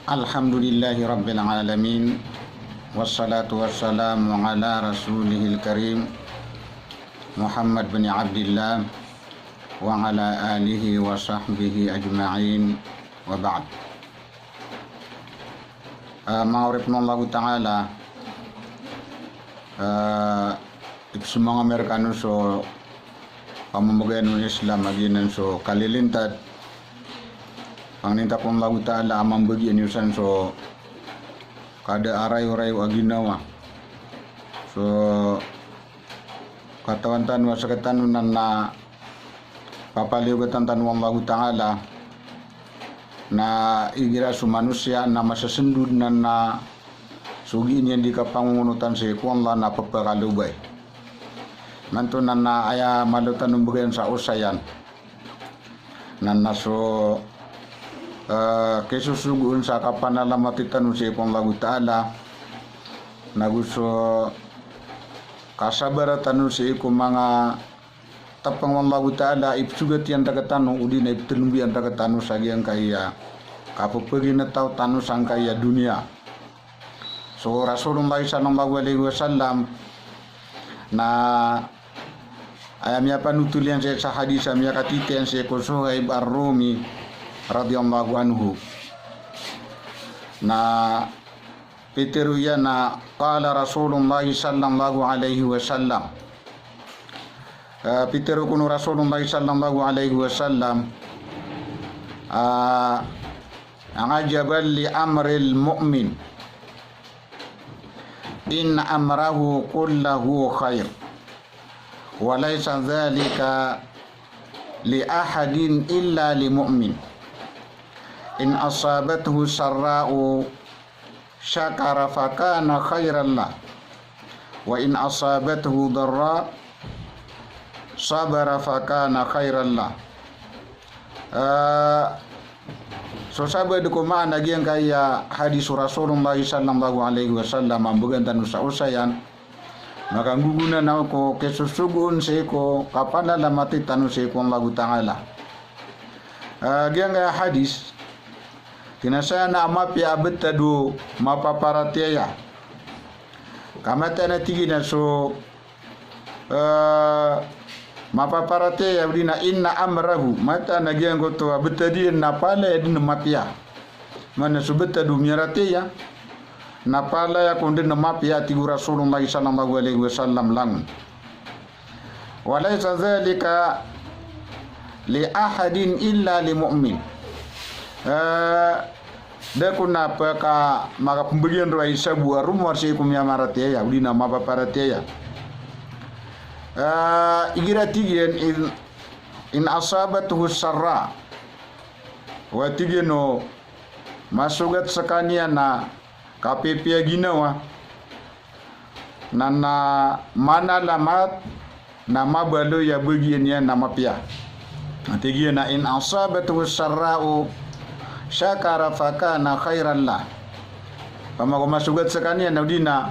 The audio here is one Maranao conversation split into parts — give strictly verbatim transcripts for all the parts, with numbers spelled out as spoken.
Alhamdulillahi Rabbil Alamin. Wassalatu wassalamu ala Rasulihil Karim, Muhammad bin Abdillah, wa ala alihi wa sahbihi ajma'in, wa ba'd. Ah, manga oripn o Allahu Ta'ala, ah, ipsomanga mi rkano so pamamagayan o Islam a giyanan so kalilintad. Pangnin ta ko Allahu Ta'ala a mambagian iyo san so kada a rayorayo a ginawa. So katawan tano a sktano nan na papaliyogatan tano o Allahu Ta'ala na igira so manosiya na masasndod nan na so gii niyan di kapangongonotan sii ko Allah na pphakaloba i. Manto nan na aya malo tano mbgan sa osayan. Nan na so, eh, kisosogoon sa kapanalamati tano sii ko Allahu Ta'ala, nago so kasabara tano sii ko manga tpng o Allahu Ta'ala a ipsogat iyan rktano, odi na iptlombiyan rktano sa giyangkaya kapphagintaw tano sangkaya doniya. So Rasulullah sallallahu alaihi wasallam na aya miyapanotol iyan sii sa hadis a miyakatitayan sii ko Suhaib Ar-Rumi radhiyallahu anhu. Na pitharo iyan a qala Rasulullah sallallahu alaihi wasallam. Eh, pitharo kon o Rasulullah sallallahu alaihi wasallam, ah, "Ajaban li amril mu'min. Inna amrahu kullahu khair. Wa laysa dhalika li ahadin illa li mu'min. In asabathu sarra'u syakara fakana khairan lah. Wa in asabathu darra sabara fakana khairan lah." Eh, so sabaad ko maana giyangkaya hadis o Rasulullah sallallahu alaihi wasallam a mbgan tano sa osayan, makanggogonan ko kisosogoon sii ko kapanalamati tano sii ko Allahu Ta'ala. Eh, giyangkaya hadis, kinasayan a mapiya a btad o mapaparatiyaya. Ka mataan a tig iyan a so, eh, mapaparatiyaya odi na inna amrahu, mataan a giyangkoto a btad iyan na palaya dn mapiya. Maana so btad o miyaratiyaya na palaya kon dn mapiya, tig o Rasulullah sallallahu alaihi wasallam langon. Wa laysa dhalika li ahadin illa li mu'min. Eh, da kon a pkamakapmbgan roo a isa bo a romowar sii ko miyamaratiyaya, odi na mapaparatiyaya. Eh, igira tig iyan in, in asabathu sarra. Wa tig iyan o masogat skaniyan a kapipiya ginawa, na, na manalamat, na mabaloy a bagian iyan a mapiya. Tig iyan a in asabathu sarra'u syakara fakana khairan lah. Opama ko masogat skaniyan odi na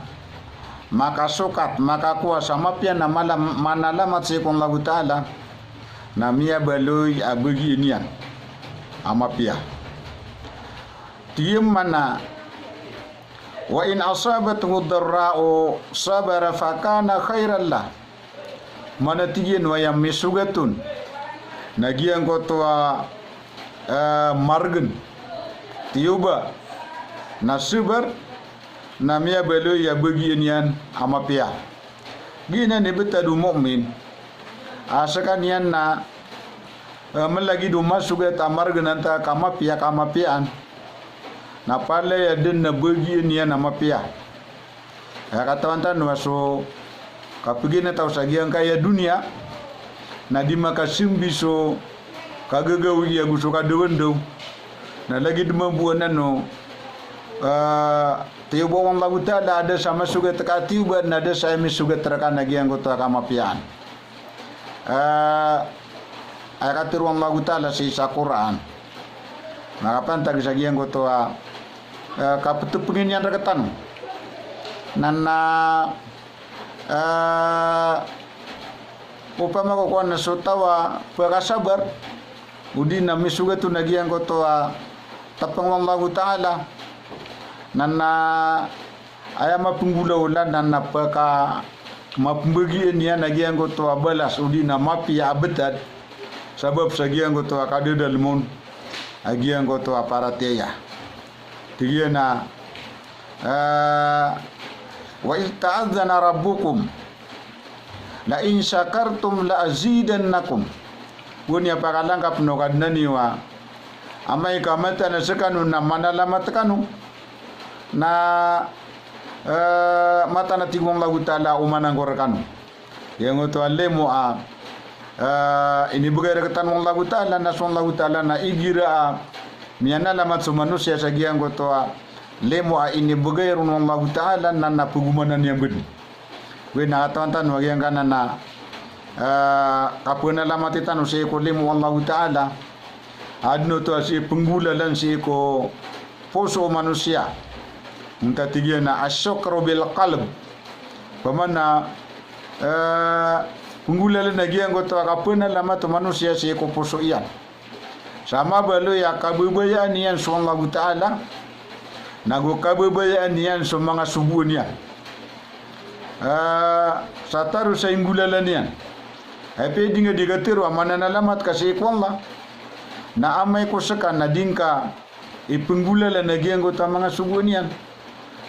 makasokat, makakowa sa mapiya na malam-, manalamat sii ko Allahu Ta'ala, na miyabaloy a bagian iyan a mapiya. Tig iyan man a, wa in asabathu darra'u sabara fakana khairan lah. Maana tig iyan o aya misogat on na giyangkoto a, eh, margn, tiyoba, na sabar, na miyabaloy a bagian iyan a mapiya. Giyanan i btad o mu'min a skaniyan na, eh, mlagid o masogat a margn antaa ka mapiya, ka mapiyaan, na palaya dn a bagian iyan a mapiya. Aya katawan tano a so kapagintaw sa giyangkaya doniya na di makasambi so kagagawii ago so kadawandaw. Na lagid mambo anan o, ah, tiyoba o Allahu Ta'ala a da sa masogat ka tiyoba, na da sa misogat rka na giyangkoto a kamapiyaan. Ah, aya katharo o Allahu Ta'ala sii sa Qur'an, makapantag sa giyangkoto a, ah, kaptpngn iyan rktano. Na, na, ah, opama ko kowan so taw a pkasabar, odi na misogat on a giyangkoto a tpng o Allahu Ta'ala, Na na aya mapenggolaola na na peka mapembagian iyan a giyangkoto a balas odi na mapiya a betad sabap sa giyangkoto a kadadalem on a giyangkoto a paratiyaya. Tig iyan a, eh, "Wa idh ta'adhdhana rabbukum la in shakartum la azidannakum." Oway, pakalangkap o Kadnan iyo a amay ka mataan a sekano na manalamat kano na, eh, mataan a tig o Allahu Ta'ala a omanan ko rekano. Giyangkoto a limo a, eh, inibegay rektano o Allahu Ta'ala, na so Allahu Ta'ala na igira a miyanalamat so manosiya sa giyangkoto a limo a inibegay ron o Allahu Ta'ala na na pegomanan iyan bed. Oway, na katawan tano a giyangkanan a, eh, kapenalamat tano sii ko limo o Allahu Ta'ala. Aden oto a sii penggolalan sii ko poso o manosiya. Onta tig iyan a ash-shukru bil qalb. Pamana, eh, penggolalan a giyangkoto a kapenalamat o manosiya sii ko poso iyan. Sa mabaloy a kababayaan iyan so Allahu Ta'ala, nago kababayaan iyan so manga sogoan iyan. Eh, sa taro sa inggolalan iyan. Apiya di nga di katero a mananalamat ka sii ko Allah, na amay ko seka na di ngka ipenggolalan a giyangkoto a manga sogoan iyan,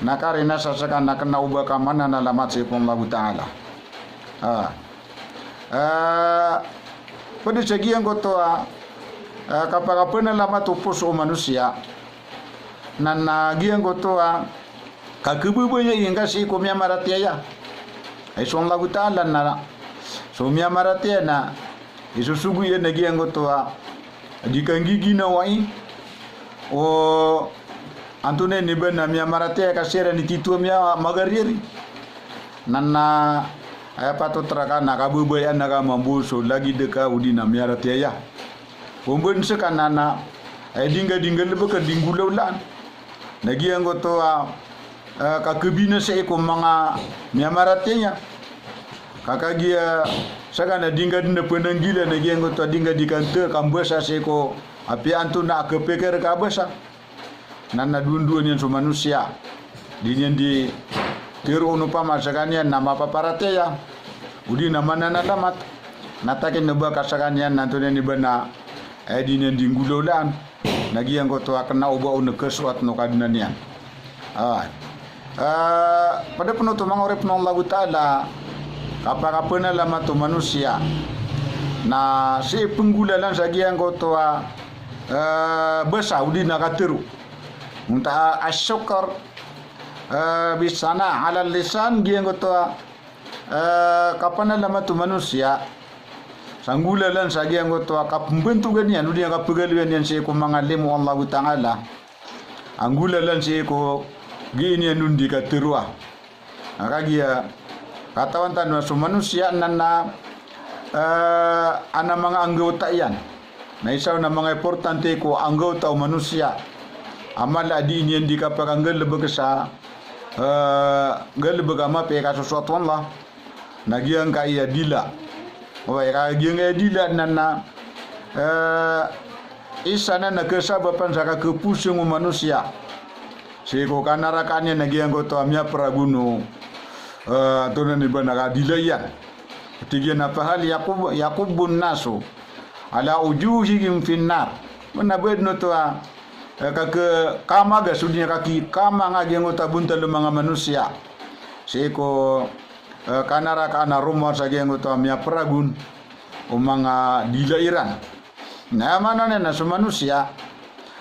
na karina sa seka na kena o ba ka mananalamat sii ko Allahu Ta'ala. Ah. Eh, ped sa giyangkoto a, eh, kapakapenalamat o poso o manosiya. Na na giyangkoto a kakebabayai ngka sii ko miyamaratiyaya. Ay so Allahu Ta'ala na so miyamaratiyaya na isosogo iyan a giyangkoto a di kanggiginawai o antonaa ini ba na miyamaratiyaya ka siran i tito a miyamagariyari. Na na aya patot raka na kababayaan ka mambo so lagid ka odi na miyaratiyaya. Omban seka na na aya di ngka di nggalebek a di nggolawlaan. Na giyangkoto a, eh, kakebinasa sii ko manga miyamaratiyaya. Ka kagiya seka na di ngka di na penanggila na giyangkoto a di ngka di kanta kambasa sii ko apiya antonaa a kepikir ka a basa. Na na dowandowan iyan so manosiya. Di niyan di tero o opama sekaniyan na mapaparatiyaya odi na mananalamat. Na taken o ba ka sekaniyan na antonaa ini ba na aya di niyan di nggolawlaan. Na giyangkoto a kena o ba on kesoat o Kadnan iyan. Ah. Ah, ped pen oto manga oripen o Allahu Ta'ala, kapakapenalamat o manosiya na sii penggolalan sa giyangkoto a, eh, basa odi na katero. Onta a, ash-shukr, eh, bis-sana' 'ala al-lisan, giyangkoto a, eh, kapenalamat o manosiya sa nggolalan sa giyangkoto a kapembantogan iyan odi na kapegaloyan iyan sii ko manga limo o Allahu Ta'ala. A nggolalan sii ko gii niyan on di kateroa. Na kagiya katawan tano a so manosiya na na, eh, adn a manga anggawta iyan. Na isa on a manga importante ko anggawta o manosiya a mala a dii niyan di kapakanggalebek sa, eh, nggalebek a mapiya i kasosoat o Allah. Na giyangkaya dila. Oway, ka giyangkaya dila na na, eh, isa na na kasabapan sa kakepusing o manosiya sii ko kanarakaan iyan a giyangkoto a miyapragon o, eh, antonaa i ba na kadila iyan. Tig iyan a fahal yakub-, yakubbun nasu ala wujuhihim fin nar. Mana ba adn oto a, eh, kake-, kamaga so dii niyan kaki-, kamanga giyangkoto a bontal o manga manosiya sii ko, eh, kanarakaan a rowar sa giyangkoto a miyapragon o manga dila iran. Na aya maana niyan na so manosiya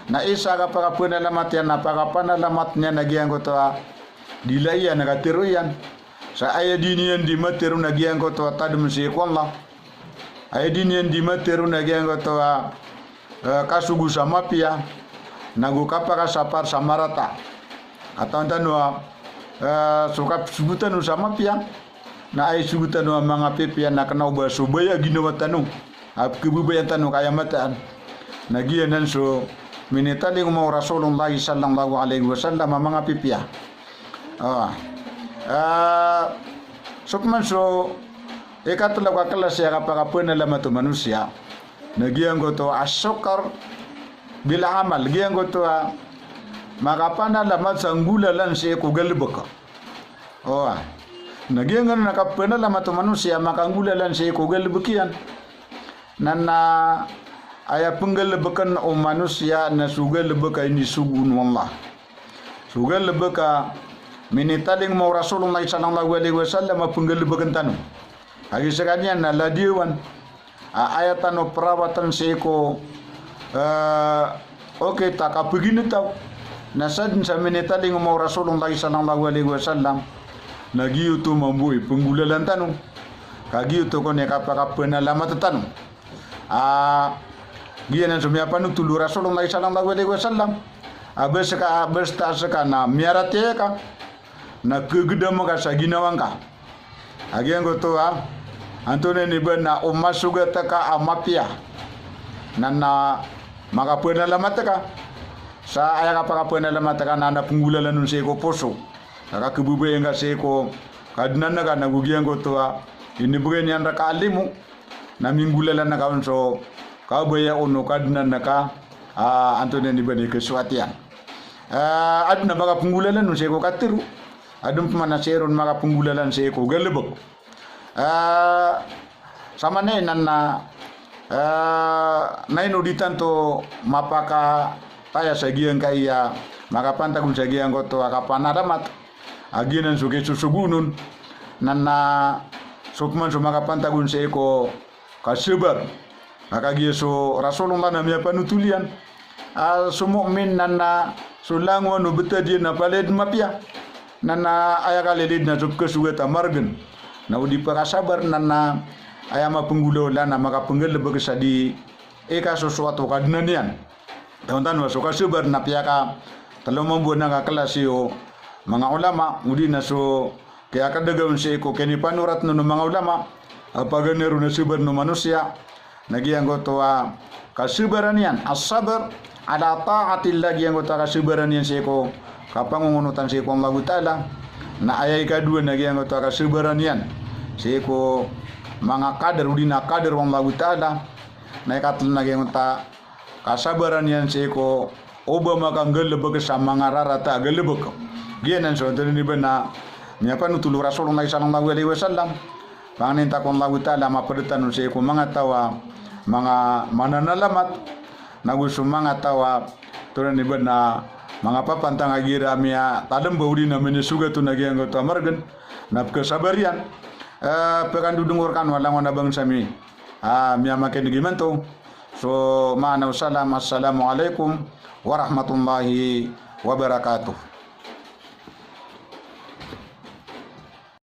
na isa a kapakapanalamat iyan na pakapanalamat niyan a giyangkoto a dila iyan a katero iyan. Sa aya dii niyan di matero na giyangkoto a tadem sii ko Allah. Aya dii niyan di matero na giyangkoto a, eh, kasogo sa mapiya, nago kapakasapar sa marata. Katawan tano a, eh, so kasogo tano sa mapiya, na aya sogo tano a manga pipiya na kena o ba so baya a ginawa tano a kebabayaan tano kaya mataan. Na giyanan so minitalingoma o Rasulullah sallallahu alaihi wasallam a manga pipiya. Ah. Ah, so pman so ikatlo ka klasi a kapakapanalamat o manosiya na giyangkoto a ash-shukr bil amal, giyangkoto a, makapanalamat sa nggolalan sii ko galebek. Owa. Na giyangkanan a kapanalamat o manosiya makanggolalan sii ko galebek iyan. Na, na aya penggalebeken o manosiya na so galebek a inisogo on o Allah. So galebek a minitalingoma o Rasulullah sallallahu alaihi wasallam a penggalebeken tano. Kagiya sekaniyan na ladiyawan a aya tano perawatan sii ko, eh, okit a kapeginetaw. Na sadn sa minitalingoma o Rasulullah sallallahu alaihi wasallam na giyoto mambo i penggolalan tano. Ka giyoto kon i kapakapanalamat tano. A, giyanan so miyapanotol o Rasulullah sallallahu alaihi wasallam. A, bes ka, bes ta seka na miyaratiyaya ka, na kegedam ka sa ginawa ngka. A giyangkoto a, antonaa ini ba na o masogat ka a mapiya. Na, na makapanalamat ka. Sa aya kapakapanalamat ka na, na penggolalan on sii ko poso. Na kakebebayaan ka sii ko Kadnan ka na go giyangkoto a inibegay niyan reka a limo. Na minggolalan ka on so kabaya on o Kadnan ka, a, antonaa ini ba na ikesowat iyan. A, adn a makapenggolalan on sii ko katero. Adn pman a sii ron makapenggolalan sii ko galebek. A, samanaya nan na, a, na ino di tanto mapakataya sa giyangkai a makapantag on sa giyangkoto a kapanalamat. A giyanan so kisosogoon on. Na, na so pman so makapantag on sii ko kasabar. Ka kagiya so Rasulullah na miyapanotol iyan a so mu'min na, na so langowan o betad iyan na palaya den mapiya. Na, na aya kalilid na so pekesogat a margen. Na o di pekasabar na, na aya mapenggolalan na makapenggalebek sa di ikasosowat o Kadnan iyan. Taon tano a so kasabar na piyakatelo mambo a nangkaklasi o manga ulama, odi na so kiyakadagawn sii ko kinipanorat on o manga ulama, a paganay ron a sabar o manosiya, na giyangkoto a kasabaran iyan, as-sabr ala ta'atillah, giyangkoto a kasabaran iyan sii ko kapangongonotan sii ko Allahu Ta'ala, na aya ikadowa na giyangkoto a kasabaran iyan sii ko manga kadar, odi na kadar o Allahu Ta'ala, na ikatelo na giyangkoto a kasabaran iyan sii ko oba makanggalebek sa manga rarata a galebek. Giyanan so antonaa ini ba na miyapanotol o Rasulullah sallallahu alaihi wasallam. Pangnin ta ko Allahu Ta'ala a maped tano sii ko manga taw a manga mananalamat, na go so manga taw a antonaa ini ba na manga papantang a igira miyatalem ba odi na minisogat on a giyangkoto a margen na pekesabar iyan. E, pekandodongo rekano a langon a bangsa mi a miyamakinig imanto. So maana o salam, assalamu alaikum warahmatullahi wabarakatuh.